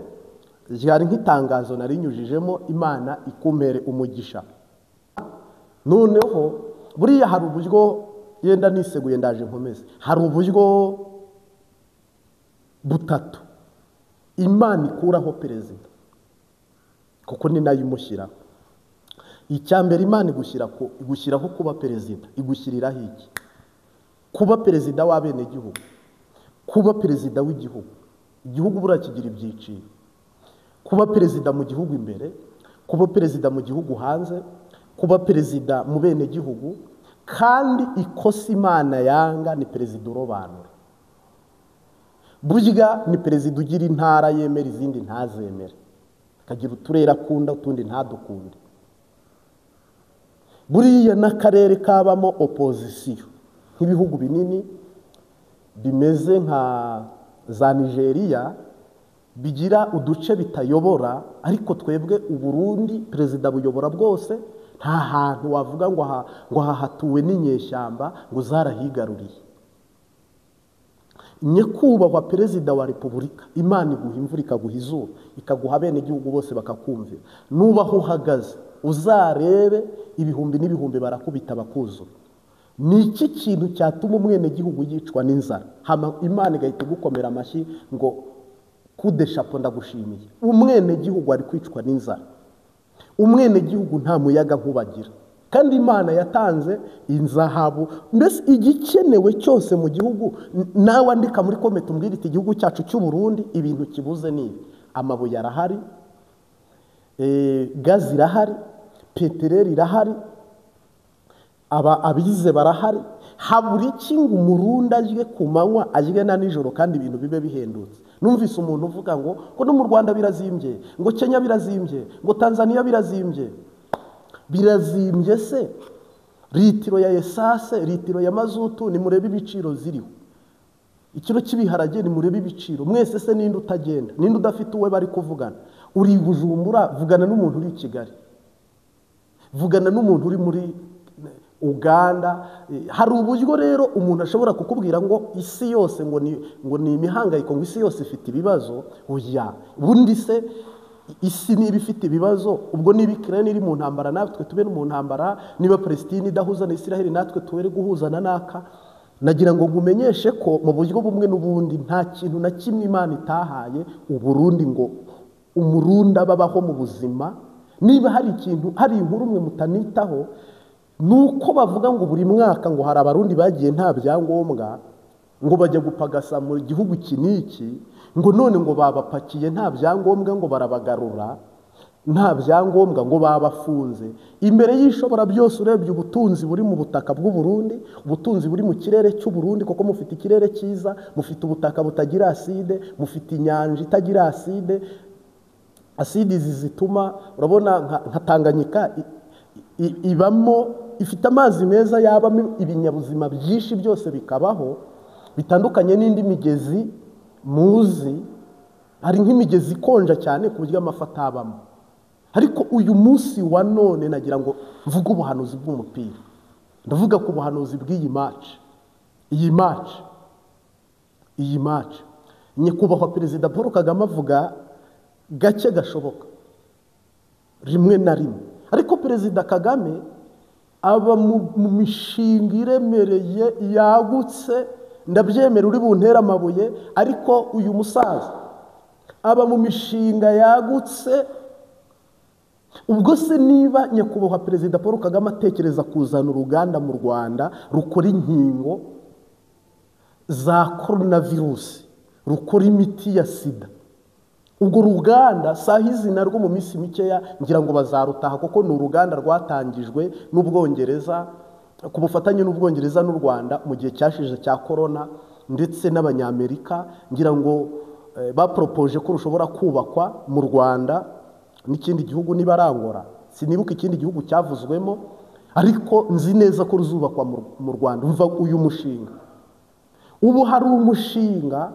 ryari nk'itangazo narinyujijemo, Imana ikumere umugisha. Noneho buriya hari uburyo yenda niseguye ndaje nkomeze, hari uburyo butatu Imana ikuraho perezida, kuko ni nayo imushyiraho. Icya mbere, Imana igushyiraho kuba perezida. Igushyiriraho iki? Kuba perezida w'abenegihugu, kuba perezida w'igihugu. Igihugu buriya kigira ibyiciro: kuba perezida mu gihugu imbere, kuba perezida mu gihugu hanze, kuba perezida mu benegihugu. Kandi ikosa Imana yanga ni perezida urobanura. Burya ni perezida ugira intara yemera izindi ntazemere, akagira uturere akunda utundi ntadukunde. Buriya n'akarere kabamo opozisiyo nk'ibihugu binini bimeze nka za Nigeria bigira uduce bitayobora, ariko twebwe Uburundi perezida buyobora bwose. Nta hantu wavuga ngo ngo hahatuwe n'inyeshyamba ngo zarahigaruriye. Nyakubahwa perezida wa repubulika, Imana iguha imvura ikaguha izuba, ikaguha abenegihugu bose bakakumvira. Nuba aho uhagaze uzarebe ibihumbi n'ibihumbi barakubita bakuzura. Ni iki kintu cyatuma umwenegihugu yicwa n'inzara, Imana igahita igukomera amashyi ngo kudeshapo ndagushimiye? Umwenegihugu ari kwicwa n'inzara, umwenegihugu nta muyaga nkubagira, kandi Imana yatanze inzahabu, mbese igikenewe cyose mu gihugu. Nawe andika muri comment umbwire iti igihugu cyacu cy'u Burundi ibintu kibuze ni ibi: amabuye arahari, gazi irahari, peteroli irahari, abize barahari, habura iki ngo Umurundi ajye ku manywa ajye na nijoro kandi ibintu bibe bihendutse? Numvise umuntu uvuga ngo ko no mu Rwanda birazimbye, ngo Kenya birazimbye, ngo Tanzania birazimbye. Birazimbye se? Litiro ya esase, litiro ya mazutu, nimurebe ibiciro ziriho. Ikiro cy'ibiharage nimurebe ibiciro. Mwese se ninde utagenda? Ninde udafite uwe bari kuvugana? Uri Bujumbura, vugana n'umuntu uri i Kigali, vugana n'umuntu uri muri Uganda. Hari uburyo rero umuntu ashobora kukubwira ngo isi yose ngo ni imihangayiko, ngo isi yose ifite ibibazo. Oya, ubundi se isi niba ifite ibibazo, ubwo niba Ukraine iri mu ntambara natwe tube mu ntambara, niba Palestine idahuza na Israel natwe tubere guhuzana naka. Nagira ngo nkumenyeshe ko mu buryo bumwe n'ubundi nta kintu na kimwe Imana itahaye Uburundi ngo Umurundi ababaho mu buzima. Niba hari ikintu, hari inkuru mwe mutanitaho, nuko bavuga ngo buri mwaka ngo hari Abarundi bagiye nta byangombwa ngo bajya gupagasa mu gihugu iki n'iki, ngo none ngo babapakiye nta byangombwa ngo barabagarura nta byangombwa ngo babafunze. Imbere y'ishobora byose urebye ubutunzi buri mu butaka bw'u Burundi, ubutunzi buri mu kirere cy'u Burundi, kuko mufite ikirere cyiza, mufite ubutaka butagira aside, mufite inyanja itagira aside. Aside izi zituma urabona nka Tanganyika ibamo ifite amazi meza yabamo ibinyabuzima byinshi byose bikabaho, bitandukanye n'indi migezi muzi. Hari nk'imigezi ikonja cyane ku buryo amafi atabamo. Ariko uyu munsi wa none nagira ngo mvuge ubuhanuzi bw'umupira. Ndavuga ku buhanuzi bw'iyi match. Iyi match. Iyi match. Nyakubahwa Perezida Paul Kagame avuga gake gashoboka, rimwe na rimwe. Ariko Perezida Kagame aba mu mishinga iremereye yagutse, ndabyemera uri buntera amabuye, ariko uyu musaza aba mu mishinga yagutse. Ubwo se niba nyakubahwa Perezida Paul Kagame atekereza kuzana uruganda mu Rwanda rukora inkingo za coronavirus, rukora imiti ya sida, ubwo ruganda sahizi narwo mu minsi mikeya ngira ngo bazarutaha, kuko ni uruganda rwatangijwe n'Ubwongereza ku bufatanye n'Ubwongereza n'u Rwanda mu gihe cyashize cya corona, ndetse n'Abanyamerika ngira ngo bapropoje ko rushobora kubakwa mu Rwanda n'ikindi gihugu niba arangora, sinibuka ikindi gihugu cyavuzwemo, ariko nzi neza ko ruzubakwa mu Rwanda. Umva uyu mushinga. Ubu hari umushinga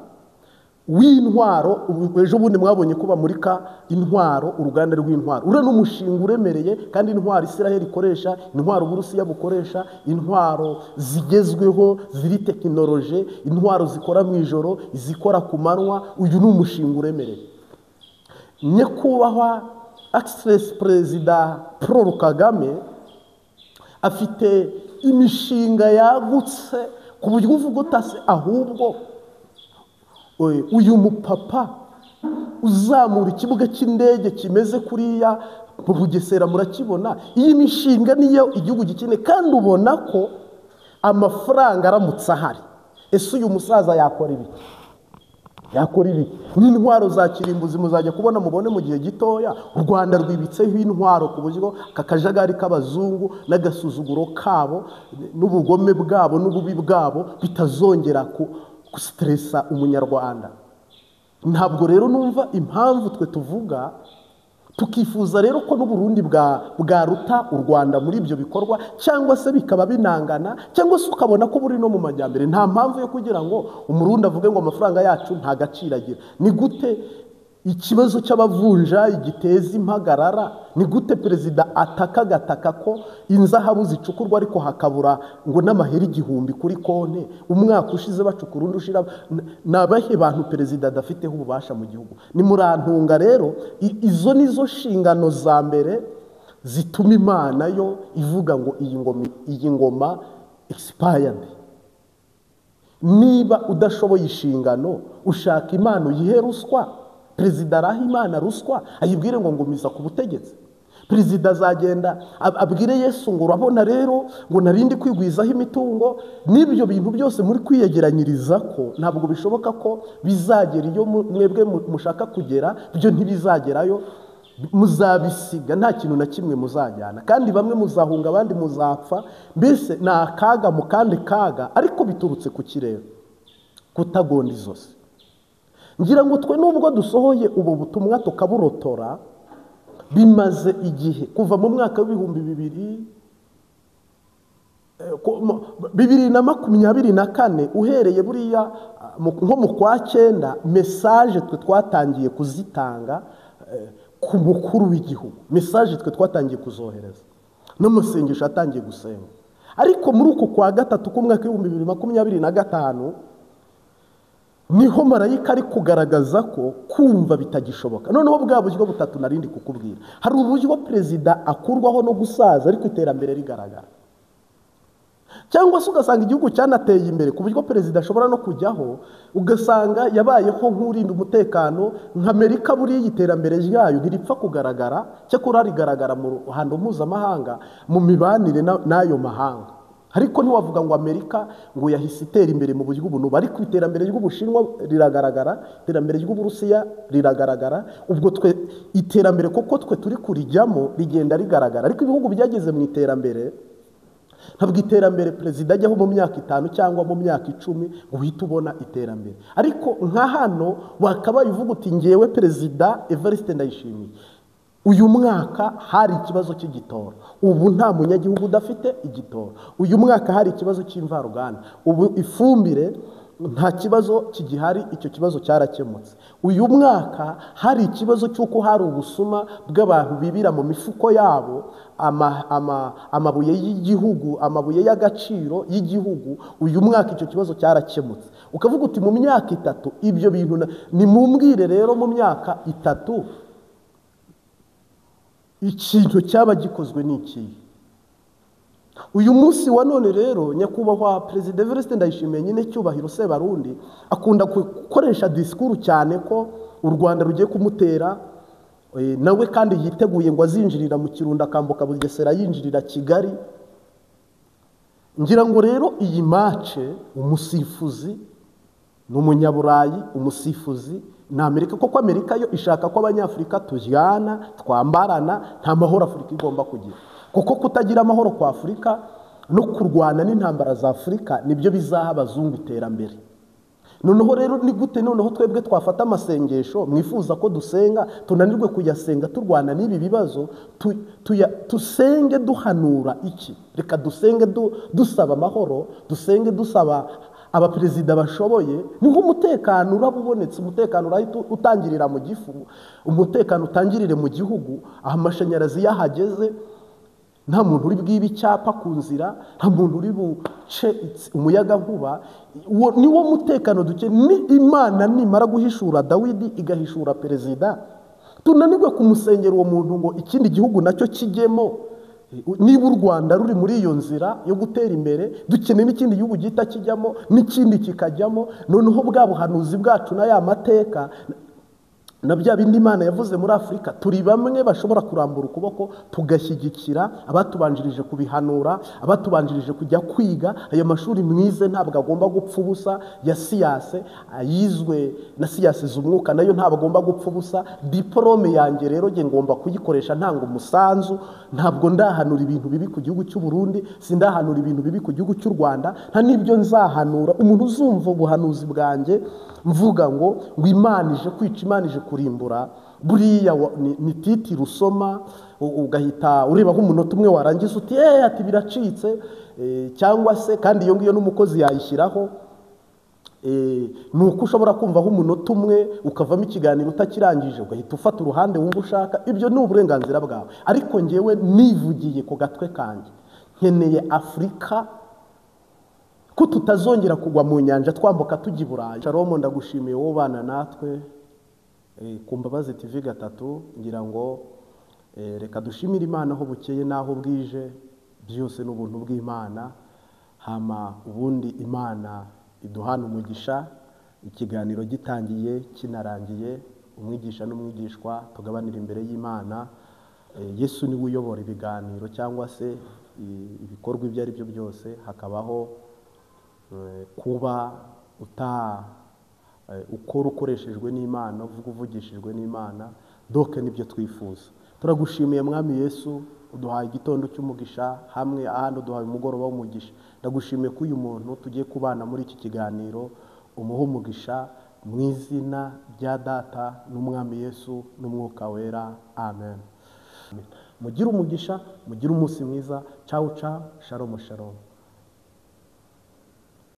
w'intwaro, ejo bundi mwabonye ko bamurika intwaro, uruganda rw'intwaro. Uriya ni umushinga uremereye, kandi intwaro Israel ikoresha, intwaro Uburusiya bukoresha, intwaro zigezweho ziri tekinoloje, intwaro zikora mu ijoro, izikora ku manywa. Uyu ni umushinga uremereye. Nyakubahwa Excellence Perezida Paul Kagame afite imishinga yagutse ku buryo uvuga utase, ahubwo uyu mupapa uzamura ikibuga cy'indege kimeze kuriya mu Bugesera murakibona. Iyi mishinga niyo igihugu gikeneye, kandi ubona ko amafaranga aramutse ahari, ese uyu musaza yakora ibi? Yakora ibi? N'intwaro za kirimbuzi muzajya kubona, mubone mu gihe gitoya u Rwanda rwibitseho intwaro ku buryo aka kajagari k'abazungu n'agasuzuguro kabo n'ubugome bwabo n'ububi bwabo bitazongera gustressa umunyarwanda. Ntabwo rero numva impamvu twe tuvuga tukifuza rero ko n'Uburundi bwaruta u Rwanda muri ibyo bikorwa, cyangwa se bikaba binangana, cyangwa se ukabona ko buri no mu majyambere. Nta mpamvu yo kugira ngo Umurundi avuge ngo amafaranga yacu nta gaciro agira. Ni gute ikibazo cy'abavunjayi giteza impagarara? Ni gute perezida ataka agataka ko inzahabu zicukurwa ariko hakabura ngo n'amahera 1000 kuri konte, umwaka ushize bacukura undi ushira? Nabahe bantu perezida adafiteho ububasha mu gihugu? Ni murantunga rero, izo nizo nshingano za mbere zituma Imana yo ivuga ngo iyi ngoma expired. Niba udashoboye inshingano, ushaka Imana uyihe ruswa. Perezida araha Imana ruswa, ayibwire ngo ngumiza ku butegetsi. Perezida azagenda abwire Yesu ngo urabona rero ngo narindi kwigwizaho imitungo. N'ibyo bintu byose muri kwiyegeranyiriza ko ntabwo bishoboka ko bizagera iyo mwebwe mushaka kugera, byo ntibizagerayo, muzabisiga, nta kintu na kimwe muzajyana. Kandi bamwe muzahunga, abandi muzapfa. Mbese ni akaga mu kandi kaga, ariko biturutse ku kirere, kutagonda izosi. Ngira ngo twe nubwo dusohoye ubu butumwa tukaburotora, bimaze igihe kuva mu mwaka w'ibihumbi 2024, uhereye buriya nko mu kwa 9, message twe twatangiye kuzitanga ku mukuru w'igihugu. Message twe twatangiye kuzohereza, n'amasengesho atangiye gusenga. Ariko muri uku kwa 3 k'umwaka w'ibihumbi 2025 niho marayika ari kugaragaza ko kumva bitagishoboka. Noneho bwa buryo butatu narindi kukubwira. Hari uburyo perezida akurwaho no gusaza ariko iterambere rigaragara, cyangwa se ugasanga igihugu cyanateye imbere ku buryo perezida ashobora no kujyaho, ugasanga yabayeho nk'urinda umutekano. Nka Amerika buriya iterambere ryayo ntiripfa kugaragara, cyakora rigaragara mu ruhando mpuzamahanga mu mibanire n'ayo mahanga. Ariko ntiwavuga ngo Amerika ngo yahise itera imbere mu buryo ubu, ariko iterambere ry'Ubushinwa riragaragara, iterambere ry'Uburusiya riragaragara. Ubwo twe iterambere koko twe turi kurijyamo rigenda rigaragara, ariko ibihugu byageze mu iterambere, ntabwo iterambere perezida ajyaho mu myaka 5 cyangwa mu myaka 10 ngo uhite ubona iterambere. Ariko nka hano wakabaye uvuga uti ngewe Perezida Evariste Ndayishimiye, Uyu mwaka hari ikibazo cy'igitoro, ubu nta munyagihugu udafite igitoro. Uyu mwaka hari ikibazo cy'imvaruganda, ubu ifumbire nta kibazo kigihari, icyo kibazo cyarakemutse. Uyu mwaka hari ikibazo cy'uko hari ubusuma bw'abantu bibira mu mifuko yabo amabuye y'igihugu, amabuye y'agaciro y'igihugu. Uyu mwaka icyo kibazo cyarakemutse. Ukavuga uti mu myaka 3 ibyo bintu nimumbwire rero mu myaka 3 ikintu cyaba gikozwe n'iki? Uyu munsi wa none rero nyakubahwa Perezida Evariste Ndayishimiye nyine cyubahiro Sebarundi akunda gukoresha disikuru cyane ko u Rwanda rugiye kumutera, nawe kandi yiteguye ngo azinjirira mu Kirundo akambuka Bugesera yinjirira Kigali. Ngira ngo rero iyi mace umusifuzi ni umunyaburayi, umusifuzi ni Amerika, kuko Amerika yo ishaka ko abanyafurika tujyana twambarana, nta mahoro Afurika igomba kugira. Kuko kutagira amahoro kwa Afurika no kurwana n'intambara za Afurika nibyo bizaha abazungu iterambere. Noneho rero ni gute noneho twebwe twafata amasengesho mwifuza ko dusenga tunanirwe kuyasenga turwana n'ibi bibazo? Tusenge duhanura iki? Reka dusenge dusaba amahoro, dusenge dusaba abaperezida bashoboye. Niho umutekano urabubonetse, umutekano urahita utangirira mu gifu, umutekano utangirire mu gihugu. Aho amashanyarazi yahageze nta muntu uri bwibe icyapa ku nzira, nta muntu uri buce umuyaga nkuba. Niwo mutekano duke. Ni Imana nimara guhishura Dawidi igahishura perezida, tunanirwe kumusengera uwo muntu ngo ikindi gihugu nacyo kijyemo. Niba u Rwanda ruri muri iyo nzira yo gutera imbere, dukeneye n'ikindi gihugu gihita kijyamo n'ikindi kikajyamo. Noneho bwa buhanuzi bwacu na ya mateka na bya bindi Imana yavuze muri Afurika, turi bamwe bashobora kurambura ukuboko tugashyigikira abatubanjirije kubihanura, abatubanjirije kujya kwiga. Ayo mashuri mwize ntabwo agomba gupfa ubusa, ya siyase ayizwe na siyase z'umwuka nayo ntabwo agomba gupfa ubusa. Diplome yanjye rero nge ngomba kuyikoresha ntanga umusanzu. Ntabwo ndahanura ibintu bibi ku gihugu cy'u Burundi, sindahanura ibintu bibi ku gihugu cy'u Rwanda, nta n'ibyo nzahanura. Umuntu uzumva ubuhanuzi bwanjye mvuga ngo Imana ije kwica, Imana ije kurimbura, buriya ni titi rusoma ugahita urebaho umunota umwe warangiza uti ati biracitse, cyangwa se kandi iyo ngiyo n'umukozi yayishyiraho. Ni uko ushobora kumvaho umunota umwe ukavamo ikiganiro utakirangije ugahita ufata uruhande wumva ushaka. Ibyo ni uburenganzira bwawe, ariko ngewe nivugiye ku gatwe kanjye nkeneye Afurika ko tutazongera kugwa mu nyanja twambuka tujya i Burayi. Shalom, ndagushimiye wowe ubana natwe ku Mbabazi TV 3. Ngira ngo reka dushimire Imana aho bukeye n'aho bwije, byose n'ubuntu bw'Imana. Hama ubundi Imana iduhana umugisha. Ikiganiro gitangiye kinarangiye, umwigisha n'umwigishwa tugabanira imbere y'Imana. Yesu niwe uyobora ibiganiro cyangwa se ibikorwa ibyo ari byo byose. Hakabaho kuba ukora ukoreshejwe n'Imana, uvuga uvugishijwe n'Imana, doke nibyo twifuza. Turagushimiye Mwami Yesu, uduhaye igitondo cy'umugisha hamwe ahandi uduhaye umugoroba w'umugisha. Ndagushimiye ko uyu muntu tugiye kubana muri iki kiganiro, umuhe umugisha mu izina rya Data n'Umwami Yesu n'Umwuka Wera, amen. Mugire umugisha, mugire umunsi mwiza. Ciao ciao, shalom shalom.